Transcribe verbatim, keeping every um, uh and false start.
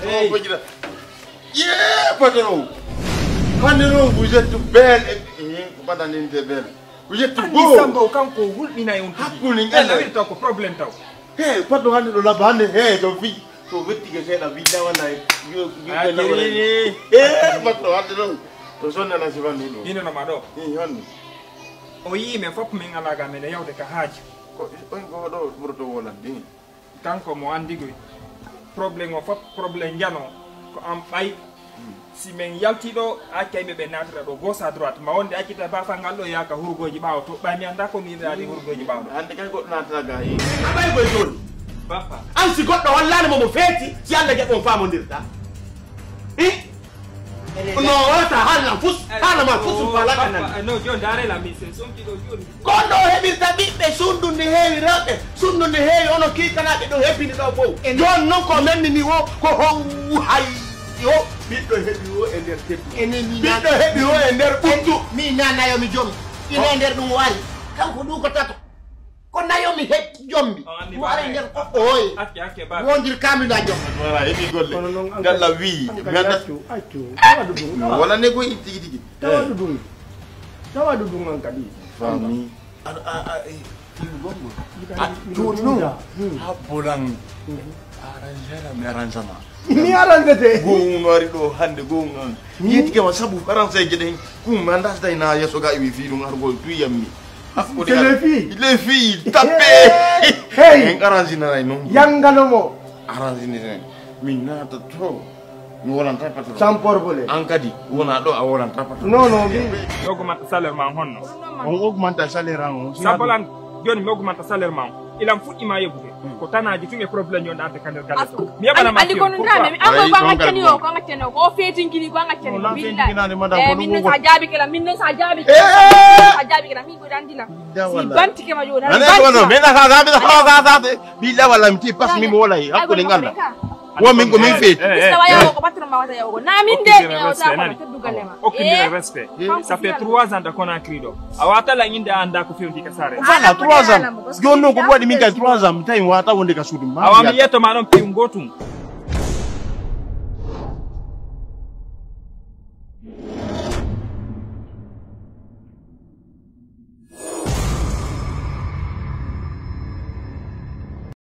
Hey. Patron. Patron, vous êtes belle. Et, hum, ko mbaɗɗon ni, c'est belle. Vous êtes beau. Anndi Samba o, kanko o hulɓinay on tigi. Hakkunde en Allah. Taw ko problème taw. He, patron, hannde ɗo labba, hannde, he, ɗo fi. So wettike seeɗa, billahi wallahi. Yo, yo, a, yo, tiri. He, patron, hannde ɗo. To sonne la sifanni ɗo. Ino no ma ɗo. Hi, hannde. O yii men fof, min alaa ga men e yawde ka haaju. Ko, on ko ɗo ɓurto wonande. Kanko mo anndi koy, problème o fof, problème njano, ko an ɓay. Si men yaltii ɗo, a acca yimɓe ɓe naatira ɗo, gauche à droite. Ma wonde accita baafal ngal ɗo, yaaka hurgooji ɓaawo to. Ɓay mi anndaa ko mi yiɗaade hurgooji ɓaawo ɗo. Hannde kay goɗɗo naatata ga, eh. A ɓay koy jooni. Baffa. An si goɗɗo hollaani mo mo feeti, si Allah jaɓi on faamondirta. Eh? No wata haalna fus, haalna ma fus, faalaka nan. No, jooni ndaare la, min sen somti ɗo jooni. Ko on ɗo heɓirta ɓiɓɓe, sunndu ndi heewi rewɓe, sunndu ndi heewi ono kiikanaaɓe ɗo hebbini ɗo fof. Jooni noon ko mennini o, ko how hay o ɓiɗɗo heɓi o e nder teddu. Enen mi ɓiɗɗo heɓi o e nder ɓuttu. Mi nanayo mi joom. Ina e nder ɗum o ari. Kanko ɗum ko tato. Ko nayo mi heɓ jombi. On anndi mo ari baaba nder goɗɗo oye. Acce, acce, baaba. Wondir kaamila jom. Wala, heɓi golle. Kono noon an kadi, Yalla wi, an mi kadi annda. Accu, accu. Tawa ɗum ɗum. Wala ne koy tigi tigi. Tawa ɗum ɗum. Tawa ɗum ɗum an kadi. Fami. A, a, a, eh, ɗum ɗum. Mbiɗa A, anndi, mbiɗa jooni noon. Juuta. Hmm. Ha bolan. Mhm. Arrangera mi arrangama. Mi arrangete. Goo un no ari ɗo hannde, goo un an. Hmm? Yettike ma sabu Faranseeje ɗen. Kum mi anndaa si tawi na yeeso ga iwi fii ɗum argol tuyam mi. Afo C'est les filles. Les filles, tapé. Hey. En arrange nanay noon. Yangano mo. Arrange ni ren. Min naata to. Mi wolanta patron. Sans problème. An kadi, wona ɗo a wolanta patron. Non, non, mi Mi augmente salaire ma honno? On augmente salaire an on. Sabolan, jooni mi augmente salaire ma on. Ilam fuɗɗi ma yeɓude. Ko tanaaji tun e problème yo ɗaante ka nder galle to. Mi yeɓana ma andi ko no ndame mi. An ko an accani o, ko an accani o, ko o feetinkini ko an accani o. Billahi. Min non sa jaabi kala, min non sa jaabi kala, sa jaabi kala, min ko dandina. Si bantike ma joni. Nane ko no, min na sa jaabi sa sa sa. Billahi wala mi ti pas mi mo wala hakko le nganda. Wo min ko min feeti. Mista wa yawo ko patron ma wata yawo ko. Na min de mi yawo sa ko teddugal ma. Okkindire respect. Ça fait trois ans de Conakry ɗo. A wata la inde anda ko fewndi ka sare. Voilà, trois ans. Jooni noon ko ɗum waɗi min kadi trois ans mi tawi mi wata wonde ka suudu ma. Awa mi yetto ma ɗon piw gotum.